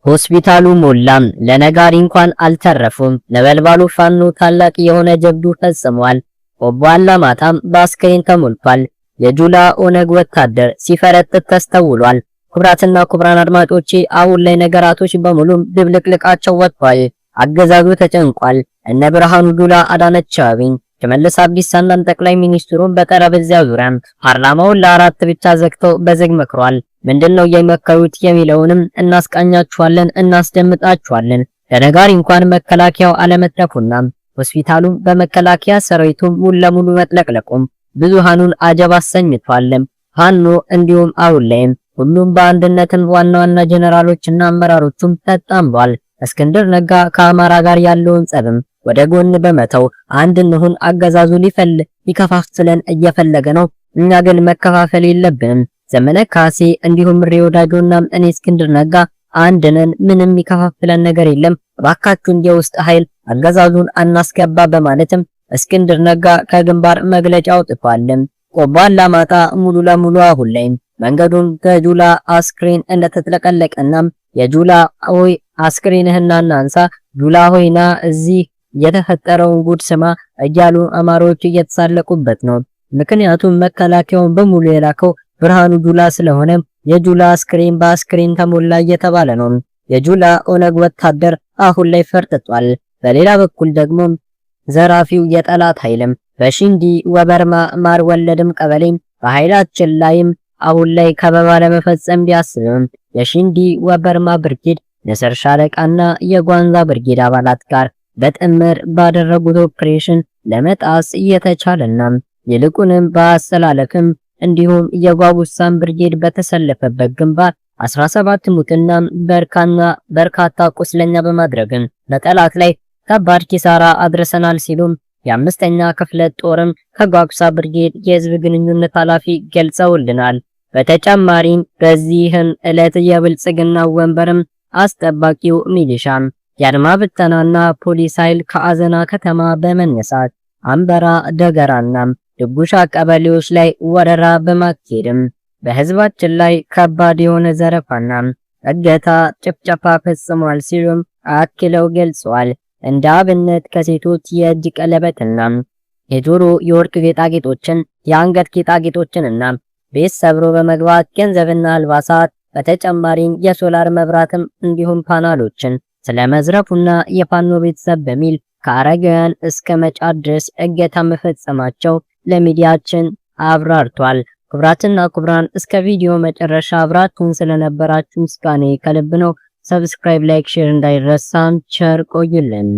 ሆስፒታሉ ሞላም፣ ለነጋሪ እንኳን አልተረፉም። ነበልባሉ ፋኖ ታላቅ የሆነ ጀብዱ ፈጽሟል። ቆቦ አላማጣም በአስክሬን ተሞልቷል። የጁላ ኦነግ ወታደር ሲፈረጥጥ ተስተውሏል። ክቡራትና ክቡራን አድማጮቼ፣ አሁን ላይ ነገራቶች በሙሉ ድብልቅልቃቸው ወጥቷል። አገዛዙ ተጨንቋል። እነ ብርሃኑ ጁላ፣ አዳነች አቤቤ፣ ሽመልስ አብዲሳና ጠቅላይ ሚኒስትሩን በጠረጴዛ ዙሪያ ፓርላማውን ለአራት ብቻ ዘግተው በዝግ መክሯል። ምንድነው የመከሩት የሚለውንም እናስቃኛችኋለን፣ እናስደምጣችኋለን። ለነጋሪ እንኳን መከላከያው አለመትረፉና ሆስፒታሉም በመከላከያ ሰራዊቱ ሙሉ ለሙሉ መጥለቅለቁም ብዙሃኑን አጀብ አሰኝቷል። ፋኖ እንዲሁም አሁን ላይም ሁሉም በአንድነትም ዋና ዋና ጀነራሎችና አመራሮቹም ተጣምሯል። እስክንድር ነጋ ከአማራ ጋር ያለውን ጸብም ወደ ጎን በመተው አንድ እንሁን፣ አገዛዙ ሊከፋፍለን እየፈለገ ነው፣ እኛ ግን መከፋፈል የለብንም። ዘመነ ካሴ እንዲሁም ምሬ ወዳጆና እኔ እስክንድር ነጋ አንድ ነን፣ ምንም የሚከፋፍለን ነገር የለም፣ እባካችሁን የውስጥ ኃይል አገዛዙን አናስገባ በማለትም እስክንድር ነጋ ከግንባር መግለጫ አውጥቷል። ቆቦ አላማጣ ሙሉ ለሙሉ አሁን ላይ መንገዱን ከጁላ አስክሬን እንደተጥለቀለቀና የጁላ ሆይ አስክሬንህና እናንሳ፣ ጁላ ሆይና እዚህ የተፈጠረውን ጉድ ስማ እያሉ አማሮች እየተሳለቁበት ነው። ምክንያቱም መከላከያውን በሙሉ የላከው ብርሃኑ ጁላ ስለሆነ የጁላ አስክሬን በአስክሬን ተሞላ እየተባለ ነው። የጁላ ኦነግ ወታደር አሁን ላይ ፈርጥጧል። በሌላ በኩል ደግሞ ዘራፊው የጠላት ኃይልም በሽንዲ ወበርማ ማር ወለድም ቀበሌ በኃይላችን ላይም አሁን ላይ ከበባ ለመፈጸም ቢያስብም የሽንዲ ወበርማ ብርጌድ ንስር ሻለቃና የጓንዛ ብርጌድ አባላት ጋር በጥምር ባደረጉት ኦፕሬሽን ለመጣስ እየተቻለና ይልቁንም በአሰላለፍም እንዲሁም የጓጉሳን ብርጌድ በተሰለፈበት ግንባር 17 ሙትና በርካታ ቁስለኛ በማድረግም በጠላት ላይ ከባድ ኪሳራ አድርሰናል ሲሉም የአምስተኛ ክፍለ ጦርም ከጓጉሳ ብርጌድ የህዝብ ግንኙነት ኃላፊ ገልጸውልናል። በተጨማሪም በዚህም ዕለት የብልጽግና ወንበርም አስጠባቂው ሚሊሻም የአድማ ብተናና ፖሊስ ኃይል ከአዘና ከተማ በመነሳት አንበራ፣ ደገራና ድጉሻ ቀበሌዎች ላይ ወረራ በማካሄድም በህዝባችን ላይ ከባድ የሆነ ዘረፋና እገታ፣ ጭፍጨፋ ፈጽሟል ሲሉም አክለው ገልጸዋል። እንደ አብነት ከሴቶች የእጅ ቀለበትና የጆሮ የወርቅ ጌጣጌጦችን፣ የአንገት ጌጣጌጦችንና ቤት ሰብሮ በመግባት ገንዘብና አልባሳት በተጨማሪም የሶላር መብራትም እንዲሁም ፓናሎችን ስለመዝረፉና የፋኖ ቤተሰብ በሚል ከአረጋውያን እስከ መጫት ድረስ እገታ መፈጸማቸው ለሚዲያችን አብራርቷል። ክቡራትና ክቡራን፣ እስከ ቪዲዮ መጨረሻ አብራችሁን ስለነበራችሁ ምስጋኔ ከልብ ነው። Subscribe፣ like፣ share እንዳይረሳም። ቸር ቆዩልን።